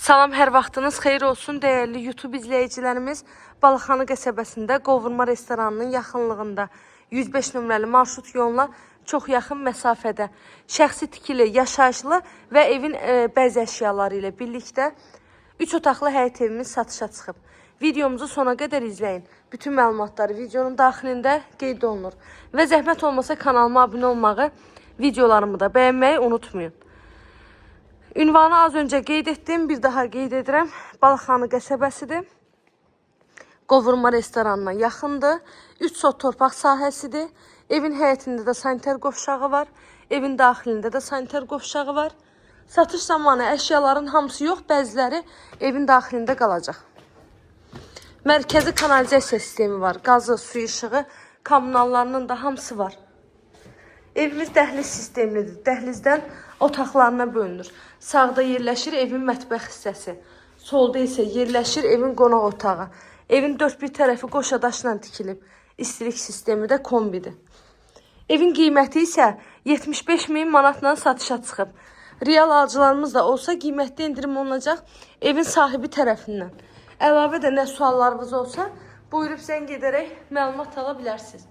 Salam, hər vaxtınız xeyir olsun dəyərli YouTube izləyicilərimiz. Balaxanı qəsəbəsində Qovurma restoranının yaxınlığında 105 nömrəli marşrut yoluna çox yaxın məsafədə şəxsi tikili, yaşayışlı və evin bəzi əşyaları ilə birlikdə 3 otaqlı həyət evimiz satışa çıxıb. Videomuzu sona qədər izləyin. Bütün məlumatları videonun daxilində qeyd olunur. Və zəhmət olmasa kanalıma abunə olmağı, videolarımı da bəyənməyi unutmayın. Ünvanı az öncə qeyd etdim, bir daha qeyd edirəm. Balaxanı qəsəbəsidir. Qovurma restoranına yaxındır. 3 sot torpaq sahəsidir. Evin həyətində də sanitar qovşağı var. Evin daxilində də sanitar qovşağı var. Satış zamanı əşyaların hamısı yox, bəziləri evin daxilində qalacaq. Mərkəzi kanalizasiya sistemi var. Qazı, su işığı, kommunallarının da hamısı var. Evimiz dəhliz sistemlidir. Dəhlizdən otaqlarına bölünür. Sağda yerləşir evin mətbəx hissəsi. Solda isə yerləşir evin qonaq otağı. Evin dörd bir tərəfi qoşa daşla tikilib. İstilik sistemi də kombidir. Evin qiyməti isə 75 min manatla satışa çıxıb. Real alıcılarımız da olsa qiymətdə endirim olunacaq evin sahibi tərəfindən. Əlavə də nə suallarınız olsa buyurub zəng edərək məlumat ala bilərsiniz.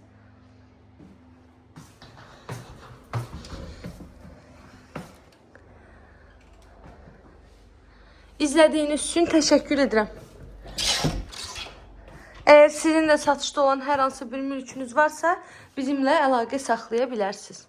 İzlədiyiniz üçün təşəkkür edirəm. Əgər sizin də satışda olan hər hansı bir mülkünüz varsa, bizimlə əlaqə saxlaya bilərsiniz.